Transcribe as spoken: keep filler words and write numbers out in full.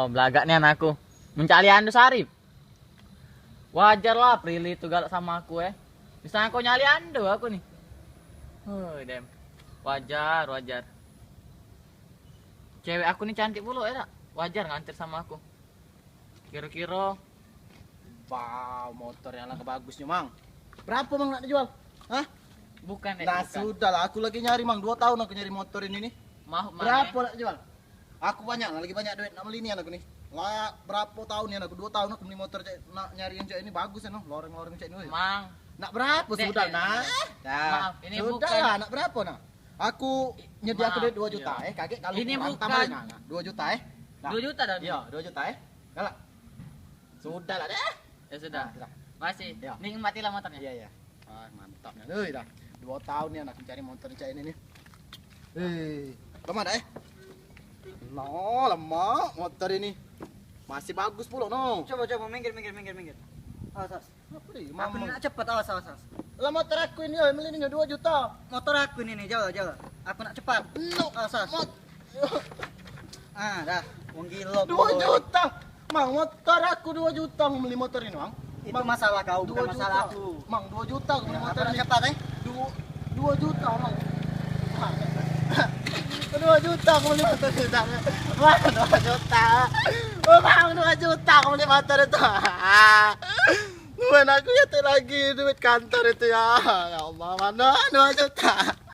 Belagak nian aku. Mencari ando sari. Wajar lah Prilly tu galak sama aku, eh. Misalnya kau nyali ando aku nih. Hoi, dem. Wajar, wajar. Cewek aku nih cantik pula, ya tak? Wajar nganter sama aku. Kira-kira. Wow, motor yang langka bagusnya, Mang. Berapa, Mang, nak dijual? Hah? Bukan, Dek, Nah, bukan. Sudahlah, aku lagi nyari, Mang. Dua tahun aku nyari motor ini nih. Maaf, Mang, Berapa eh. Nak jual? Aku banyak, lagi banyak duit nak beli nian aku nih. Lah, berapa tahun nian aku? Dua tahun aku beli motor cak nak nyari yang cak ini bagus ya, noh. Loreng-loreng cak ini. Weh. Mang. Nak berapa Dek, sudah, Dek, nak? Dek. Dah. Maaf, ini Sudah bukan lah, nak berapa, nak? Aku nyediakan Maaf. Duit dua juta, Iya. Eh. Kaget kalau Ini kurang bukan. Tambah, nah, nah. Dua juta, eh. Nah. Dua juta dah, Iya, dua juta, eh. Galak. Sudah lah, deh. Ya sudah. Nah, sudah. Masih. Ya. Nikmatilah motornya. Iya, iya. Ah, mantap nih. Ui, dah. Dua tahun nih anak cari motor cak ini nih. Eh, lemah dah, eh. No, lemah motor ini. Masih bagus pula, no. Coba, coba, minggir, minggir, minggir, minggir. Awas, awas. Apa ni? Aku Mamang. Nak cepet, awas, awas, awas. Lah, motor aku ini, oi, beli ini dua juta. Motor aku ini nih, jauh, jauh. Aku nak cepat. No. Awas, awas. Mot- Ah, dah. Wong gila. Dua juta. Mang, motor aku dua juta, mau beli motor ini, Mang. Itu Mang, masalah kau, bukan dua juta. Masalah aku. Mang, dua juta aku beli Nah, motor apa ini. Cepat, eh? Dua, dua juta, Mang. Mang. Dua juta aku beli motor ini, Mang. Mang, dua juta. Oh, Mang, dua juta aku beli motor itu. Duit aku nyetik lagi, duit kantor itu ya. Ya Allah, mana dua juta?